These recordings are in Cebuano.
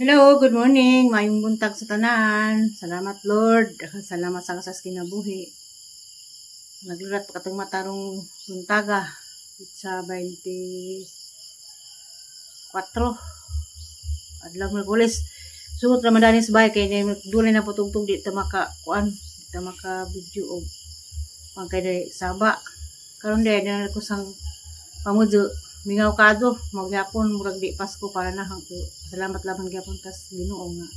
Hello, good morning. Maayong buntag sa tanan. Salamat, Lord. Salamat sa kasas kinabuhi. Naglulat pa katong matarong buntaga. Sa 24. Adlaw Miyerkules. Suot raman sa bahay kay dulay na putugtog, di ta maka kuan, di ta maka video og pangkay day saba. Karon day na ko sang pamudyo mingaw kado magyapon, murag di Pasko para na. Salamat lamang gyapon tas Ginoo nga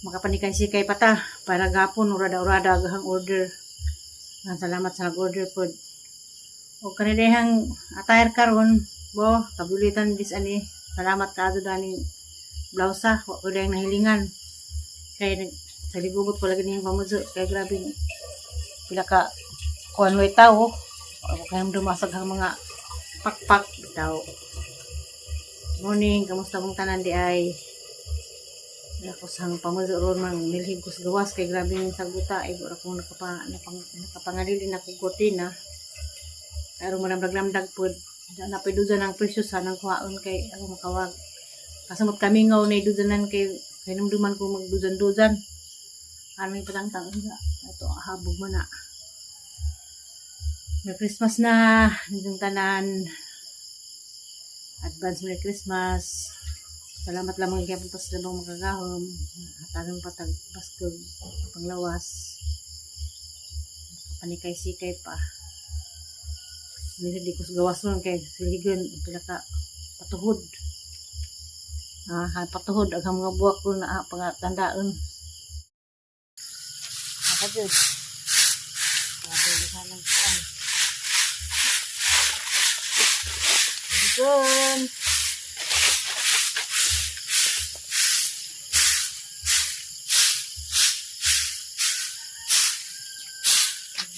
makapanikay sikay pata para gapon urada-urada gahang order. Nga salamat sa nag-order pod. O kanilehang attire karon bo kabulitan bis ani. Salamat kaado dani blausa, wa ko dayang nahilingan kay nag sa ligubot ko lagi niyang pamudyo kay grabe pila ka kuan way tawo o kay dumasag ang mga pakpak bitaw. Morning, kamusta mong tanan di ay? Ako sang pamudyo ron mang nilhig ko sa gawas kay grabe yung saguta ay ora kong nakapangalili na kong kortina. Pero manamdag-lamdag pod. Na dudan ang presyo sa nang kuhaon kay ako makawag. Kasamot kami ngaw na idudanan kay kay namduman ko magdudan-dudan. Ano yung patang taon. Ito habog man na. Merry Christmas na ninyong tanan. Advance Merry Christmas. Salamat lamang gyapon pa sa labang makagahom. Hatagan patag baskog panglawas. Panikay-sikay pa. Hindi ko sa gawas nun kay siligan pila ka patuhod. Ah, patuhod ang mga buwak ko na pangatandaan. Nakajud. Grabe ng kuan. Good.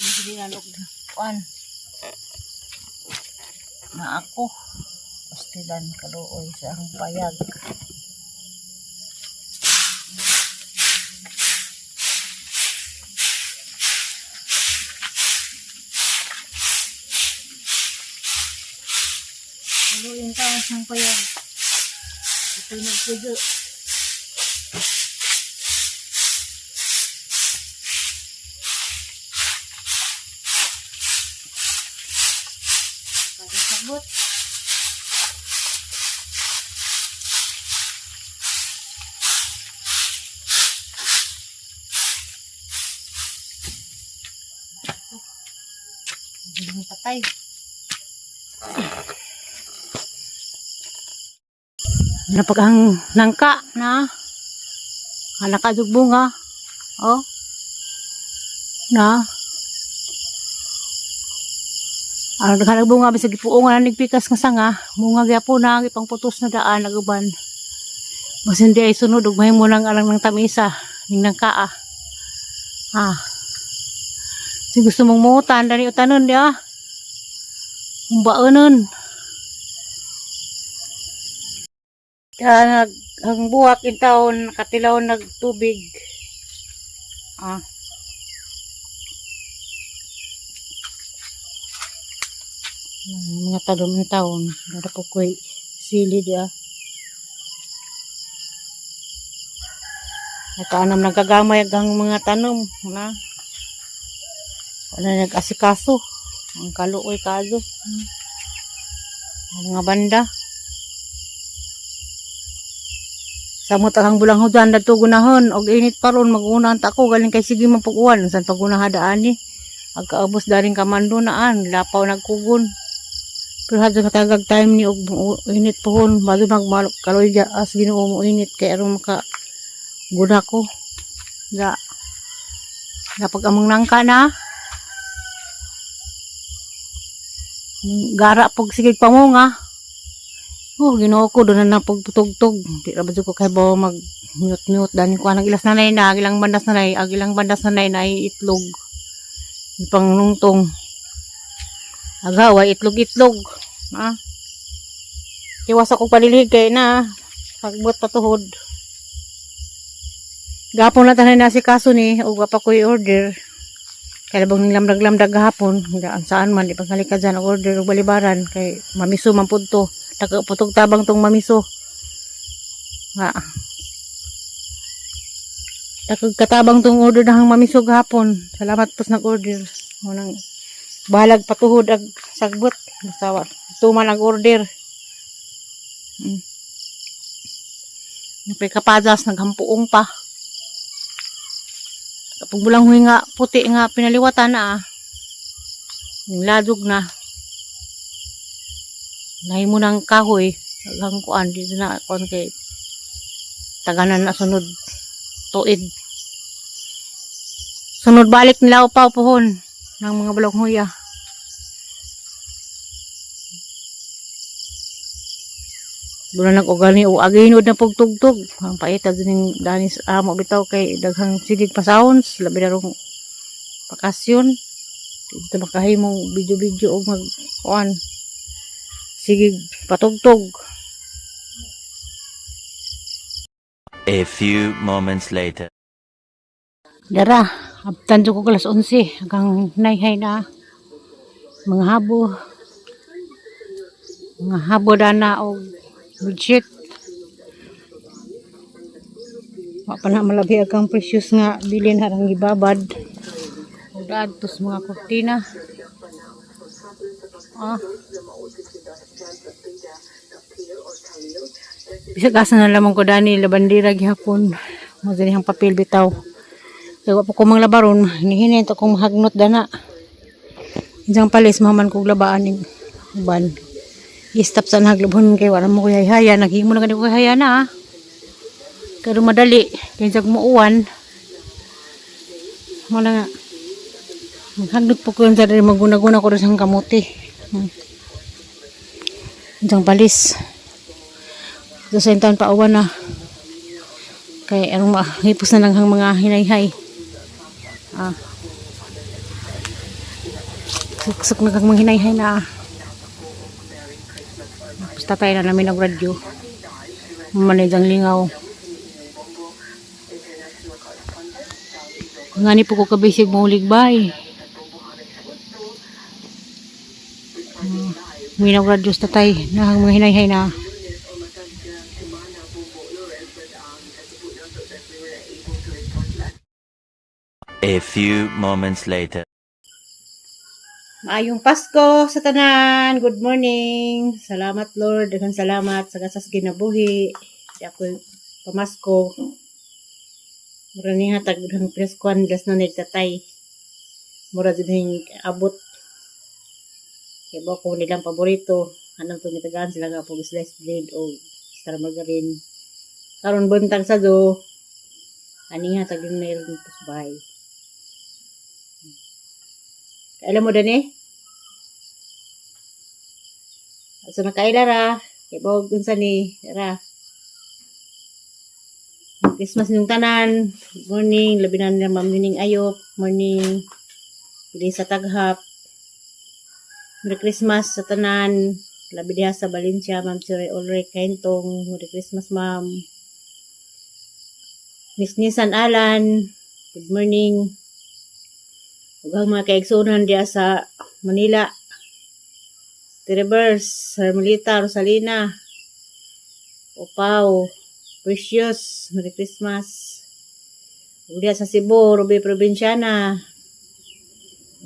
Hindi na kuan. Na ako. Pastilan kaluoy sa ang payag. Kaluoy ka sa ang payag. Ito nagpuyo. Sabot. Hindi patay. Napag ang nangka na. Anak bunga. Oh. Na. Ang daghan bunga bisag gipuongan na nigpikas nga sanga, bunga gyapon na ipangputos na daan naguban. Basin di ay sunod ug mahimo nang alang ng tamisa ning nangka ah. Ah. Si gusto mong mutan dani utanon di ah. Humbaonon. Kaya nag ang buwak in taon katilaw nagtubig. Ah. Mga talom in taon, dara po ko'y sili di ah. Nakaanam nagagamay ang mga tanom na. Wala nag-asikaso. Ang kaluoy kaso. Ang mga banda. Samot ang bulang hudan dadto gunahon og init pa ron maguna ta ko galing kay sige man pag-uwan san paguna daan ni agkaubos daring kamando naan lapaw nagkugon, pero hadto katagag time ni og init pohon bago mag kaloy as Ginoo mo init kay aron maka guna ko ga napag among nangka na gara pag sige pamunga. Oh, Ginoo ko, doon na pagtugtog. Di ra ba ko kay bawa mag mute mute dani ko anang ilas nanay na agilang bandas nanay, agilang bandas nanay na itlog. Ipangnungtong. Agawa itlog itlog. Ha? Tiwas ako palilhig kay na pagbot patuhod. Gapon na tanan na si kaso ni ug pa ko'y order. Kaya bang lamdag-lamdag gahapon, gaan saan man di paghalika dyan og order og balibaran kay mamiso man pud to. Putog tabang tong mamiso. Nga, Takag katabang tong order na hang mamisog hapon. Salamat po sa nag-order. Munang bahalag patuhod ag sagbot. Basta tuman ang order. Napay kapadas, naghampuong pa. Kapag bulang huy nga, puti nga, pinaliwatan na ah. Yung ladog na. Nahi mo ng kahoy. Aghang kuan, dito na, kuan kay taganan na sunod tuid. Sunod balik nila upaw pohon ng mga balong huya. Doon na nag-ugani o aginod na pugtugtog. Ang paita din yung danis amo bitaw kay daghang sigig pa sounds, labi na rong bakasyon. Dito makahimong video-video o mag kuan. Sige, patugtog. A few moments later. Dara, abtan ko alas 11 hanggang nayhay na mga habo. Mga habo dana og budget. Wa pa na malabi ang precious nga bilin harang gibabad. Ug adtos mga kurtina. Ah. Bisag asa na lamang ko dani labandira gihapon. Mo dinhi ang papel bitaw. Kay wa pa ko manglabaron, hinihinin to kong mahagnot dana. Isang palis maman kog labaan ning uban. I-stop sa naglubhon kay wala mo ko hayhaya, naghimo na gani ko haya na. Ah. Pero madali kay jag muuwan. Mo na nga. Maghagnot po ko yun sa diri maguna-guna ko rin sa kamuti. Isang palis. Ito sa intaon pa uwan na. Kay anong mahipos na lang ang mga hinayhay. Ah. Suksok na kang mga hinayhay na. Ah. Tapos tatay na namin nagradyo. Manidang lingaw. Nga ni po ko kabisig mahulig bay. Minaw radyo sa tatay na ang mga hinayhay na. A few moments later. Maayong Pasko sa tanan. Good morning. Salamat Lord. Daghang salamat sa gasas kinabuhi. Di ako pamasko. Mura ni hatag daghang preskuan das na nagtatay. Mura din hing abot. Kay ba ko nilang paborito. Anong itong gitagaan sila nga pag sliced bread o star margarine. Karon buntag sa do. Ani hatag din na dito sa bahay. Alam mo dani? So nakaila ra, kay bawag unsa ni ra. Christmas nung tanan. Good morning, labi na nila Ma'am Nining Ayok. Morning. Pili sa Taghap. Merry Christmas sa tanan. Labi diha sa Valencia, Ma'am Sir Ulrich Kaintong. Merry Christmas, Ma'am. Miss Nisan Alan. Good morning. Ug ang mga kaigsuonan diha sa Manila. Trebers, Hermelita, Rosalina, Opaw, Precious, Merry Christmas. Ug diha sa Cebu, Ruby Provinciana,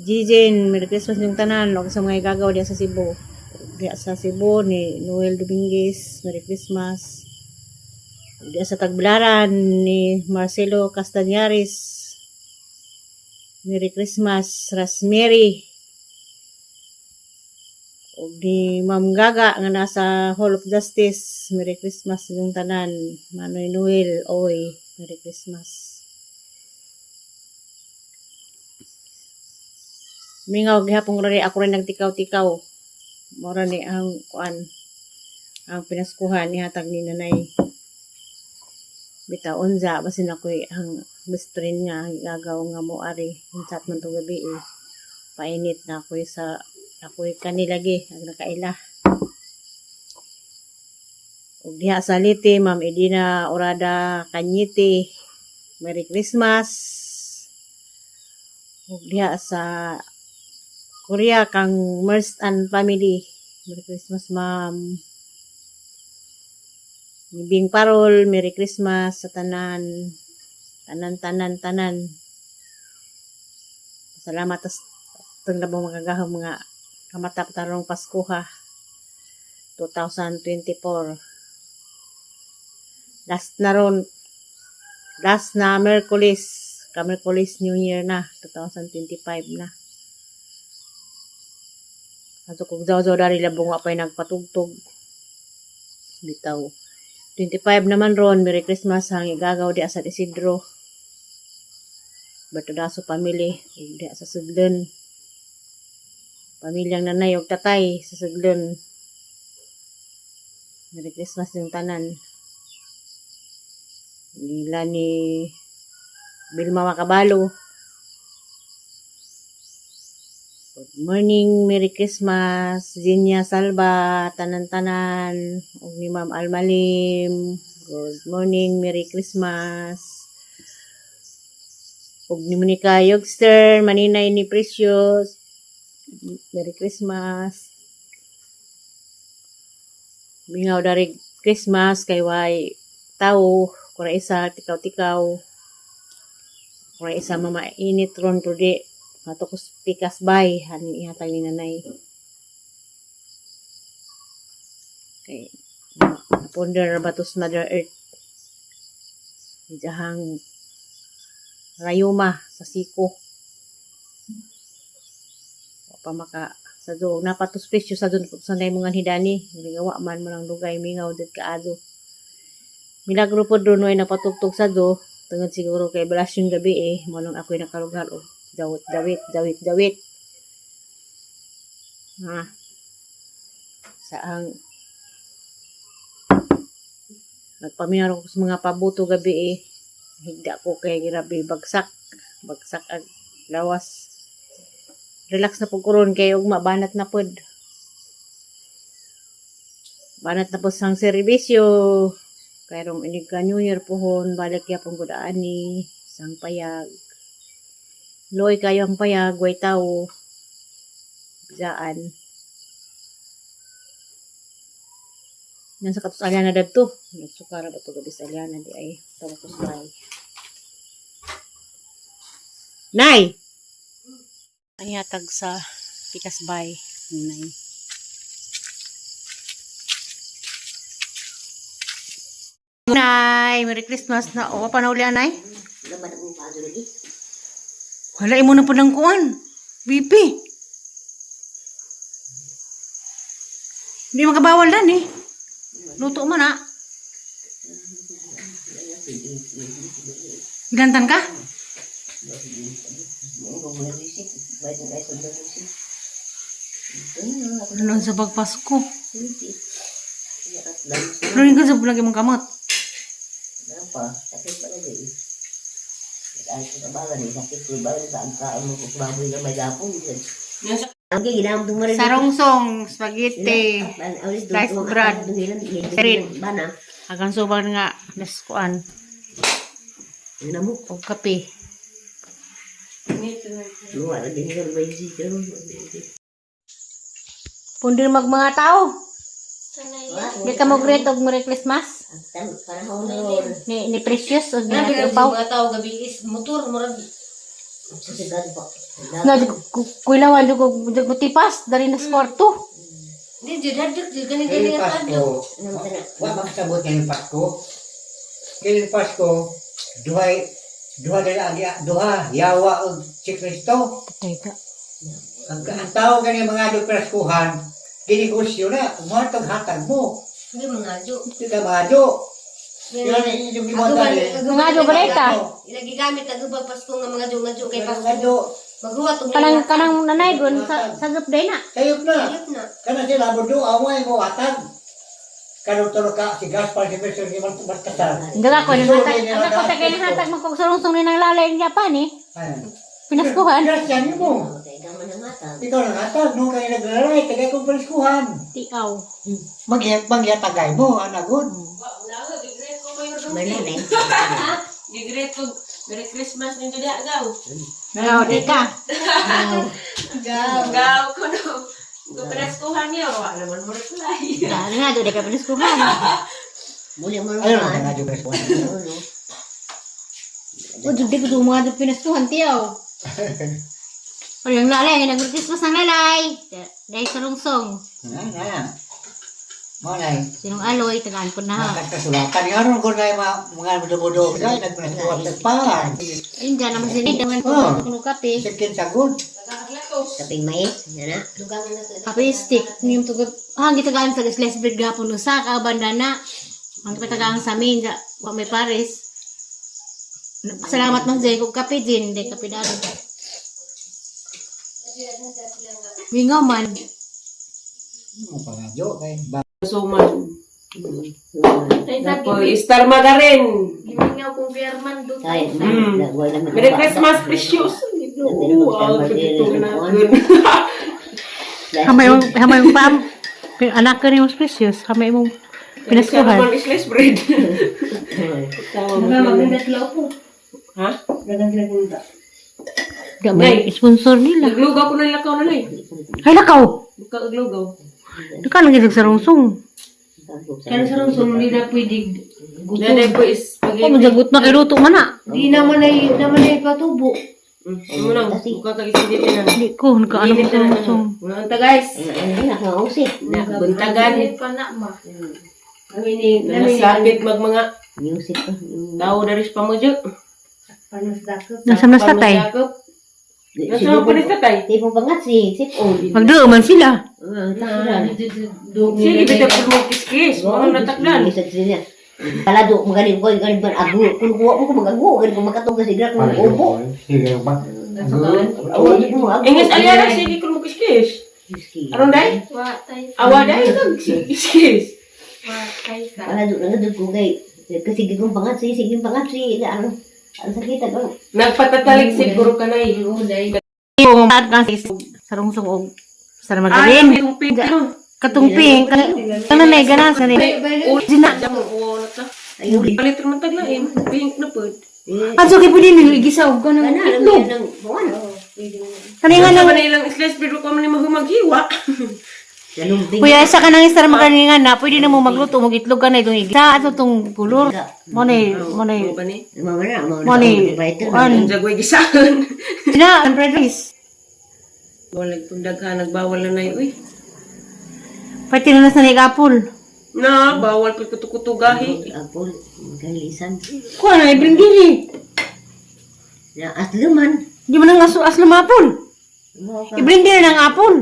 Jijin, Merry Christmas yung tanan. Ug sa mga igagaw diha sa Cebu. Diha sa Cebu ni Noel Dominguez, Merry Christmas. Ug diha sa Tagbilaran ni Marcelo Castañares, Merry Christmas, Rasmary. Ug ni Ma'am Gaga nga nasa Hall of Justice, Merry Christmas yung tanan. Manoy Noel, oy, Merry Christmas. Mingaw gihapon rin ako rin nagtikaw-tikaw. Mora ni ang kuan ang pinaskuhan nihatag ni nanay. Bitaw unsa basin ako'y ang best friend nga ang gagaw nga mo ari unsat man tong gabi eh. Painit na ako'y sa ako'y kanilagi ang nakaila. Ug diha sa Liti, Ma'am Edina Orada Kanyete. Merry Christmas. Ug diha sa Korea kang Merce and Family. Merry Christmas, Ma'am. Bing Parol, Merry Christmas sa tanan. Tanan, tanan, tanan. Salamat tas itong labong mga gahom mga kamatap tarong Pasko ha. 2024. Last na ron. Last na Merkulis. Ka-Merkulis New Year na. 2025 na. Ato kog zaw-zaw dari labong wa pa'y nagpatugtog. Bitaw. 25 naman ron. Merry Christmas. Hang igagaw di sa Isidro. Bertodaso family. Ug di sa Sudlon. Pamilyang nanay ug tatay sa Sudlon. Merry Christmas yung tanan. Nila ni Vilma Makabalo. Good morning, Merry Christmas, Zinia Salva, tanan-tanan, ug ni Ma'am Almalim. Good morning, Merry Christmas. Ug ni Monica Yogster, Maninay ni Precious. Merry Christmas. Mingaw dari Christmas kay way tao, kura isa tikaw-tikaw. Kura isa mamainit ron pero di mato ko pikas bay haning ihatag ni nanay. Kay naponder ba to sa Mother Earth. Diyahang rayuma sa siko. Wa pa maka sa do napatos presyo sa doon sa nay mga hidani mingawa man mo lang dugay mingaw did kaado. Milagro po doon ay napatugtog sa do tungod siguro kay balas yung gabi eh mo nang ako'y nakalugar og dawit dawit dawit dawit ha sa ang nagpaminaw ko sa mga pabuto gabi eh higda ko kay grabe bagsak bagsak ang lawas. Relax na pud ko ron kay ugma banat na pod. Banat na pod sang serbisyo. Kay rong inig ka New Year pohon balik gyapon gud ani sang payag. Loy kayo ang payag way tawo. Bisaan. Nan sa katos Aliana dadto. Nagsukara ba to gabi sa Aliana di ay tawa ko sa bahay. Nay! Ang hatag sa Pikas Bay. Nay. Nay, Merry Christmas na. O, pa na uli, anay? Wala, imo na po ng kuan. BP. Hindi makabawal dan eh. Luto man ah. Gilantan ka? Ano sa pagpasko? Ano yung sa lagi mong kamot? Sakit pa lagi eh. Ay, sa balan eh, sakit ko ba sa ang kaon mo kung baboy na may gapon. Ang ginamit mo rin. Sarongsong, spaghetti, sliced bread, Rin. Bana. Agang subang nga, naskuan, Ano mo? og kape. Luwa na din yung may zikr. Pundir mag mga tao. Di ka mo greet og Merry Christmas. Ang panahon na ron. Ni Precious og ni Ate Upaw. Mga tao gabi is motor murag Sa sigad pa. Na kuilawan jud ko tipas dari na sa kwarto. Di jud hadlok jud kani Ngayong dili nga Pasko, hadlok. Ano ka na? wa makasabot ngayong Pasko. Ngayong Pasko, duhay, duha dala ang duha, yawa og si Kristo. Teka. Ang tao gani mga do Paskuhan, ginegosyo na, umatog hatag mo. Hindi mga adyo. Di ka mga do. Yun ang inyong gimata eh. Mga adyo balita. Ila gigamit ang ubang Pasko nga mga adyo nga kay Mga Pasko. do, Maghuwat og Kanang kanang nanay gon sa sa day na. sayop na. Sayop na. Kana sila mo do, away mo atag. Karon tulo ka, si Gaspar, si Mercer, si Baltasar. Hindi ko nang hatag. Ang ako ta kay hatag man kog sarungsong ni nang lalay niya pa ni. Ayan. Pinaskuhan. Grasyan mo. Kaya man ang hatag. Ikaw nang hatag, no kayo nagraray, tagay kong Paskuhan. Tiaw. Magyatagay mo, anagod. May nanay. Gigreet ko Merry Christmas ninyo diha gaw. Gaw di ka. Gaw. Gaw kuno. Ko Paskuhan niyo wa naman mo reply. Dali nga do di ka pinaskuhan. Muli mo Ayun, naman. ang nga Paskuhan. Ano? O, di ko mga pinaskuhan tiyaw. O, yung lalay, nag-Christmas ang lalay. Dahil sa rungsong. Na na. Mo na. Sinong aloy, tagaan ko na. Nakakasulatan. Nga ron ko na yung mga budo-budo. Kaya nagpinasuwat sa pa. Ayun dyan naman sila. Daman ko Oh. kuno kape. Sikin sagod. Kaping mais, yan na. Kape stick. Niyong tugod. Ah, ang gitagaan sa slice bread gapon usa ka bandana. Ang gitagaan sa amin, wa may pares. Salamat man Jay, kung kape din, hindi kape dalo. Mingaw man. Mo pangadyo kay ba. Suman. Napoy, Star Magarin. Ay, wala naman. Merry Christmas, precious. Wow, Merry Hamay mong hamay mong pam. Anak ka ni mas precious. Hamay mong pinaskuhan. Pinaskuhan. Slice bread. Ha? Di may sponsor nila. Naglugaw ko ng lakaw na eh. Ay lakaw. Buka aglugaw. Di ka lang gid sa rungsong. Kaya sa rungsong hindi na pwede gutom. Nanay po is Ako mo jagot na kay luto man na. Di naman ay patubo. Mo nang buka kag isindi na. Di ko nakaano ko sa rungsong. Una ta guys. Ay, nakausip. Na buntagan. Ang ini Nasakit mag mga Music pa. tao dari sa pamudyo. Nasa mas tatay. Nasa pa ni tatay. Tipo bangat si sipon. Magduo man sila. Ah, Sige bitaw pud mo kiskis. Mo natakdan. Palado, magaling ko, galing ba, agu, kung kuha mo ko mag-agu, galing ko makatong kasi gra kung ubo. Sige ba. Awa, di mo agu. Inges aliara sige kun mo kiskis. Aron dai? Awa dai kag kiskis. Palado, nangadod ko kay, kasi gigong bangat si, sige bangat si, ano, ang sakit ako. Nagpatatalik siguro kanay. Yung sa rungsong og sa magaling. Ay, pink no. Katong pink. Kana na gana sa ni. Dina. Ayun, Palit man taglain, pink na pud. Adto kay pwede nilo igisa og kanang kana, alam itlog. niya ng, buwan. Kani nga Nga nang naman ilang slice bread ko man ni mahumaghiwa. Nalumbing. Kuya, isa ka nang isara magalingan na, pwede na mo magluto, mag itlog ka na itong igisa. Ato tong kulor. Mo na, mo na, Mo ba ni? Mama na, mama mo na, na, Ang jagoy gisaon. Dina, ang fried rice. Wala pong daghan nagbawal na nay uy. Pwede na sa apple. Na, bawal pud kutukutugahi. Apol, magkalisan. Kuha na, ibring dili. Na, asluman. Di mo nang aso aslo apple. Ibring dili ng apple.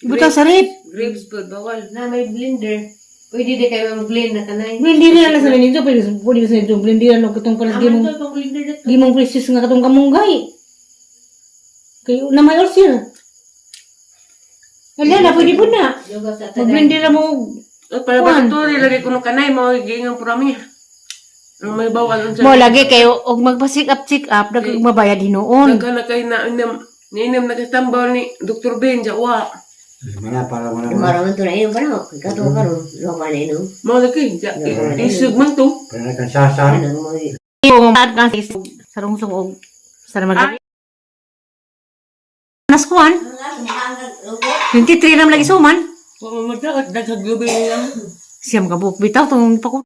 Ibutang sa rip. Grapes pud bawal. Na may blender. Pwede di kayo mag-blend na kanay. Blend dili na lang sa nito, pwede pwede sa nito blend dili na katong palas gimong gimong precious nga katong kamunggay. Kayo na may ulcer. Ala na pwede po na. Mag-blend dili na mo. Oh, para ba to lagi kuno kanay mao giingon pud rami. Ang may bawal unsa. Mo lagi kayo og magpa-check up check up nag mabayad hinuon. Daghan na kay na inom niinom na tambal ni Dr. Ben ja wa. Mana para wala. Maraman to na inom pa na, kato ka ron, lupa na inom. Mao lagi ja isug man to. Para kang sasan. Ano, mo, Yung sa rungsong og sa magaling. Naskuan. 23 ram lagi suman. Wa man madaot daghang gabi lang. Siyam ka buok bitaw tong pako.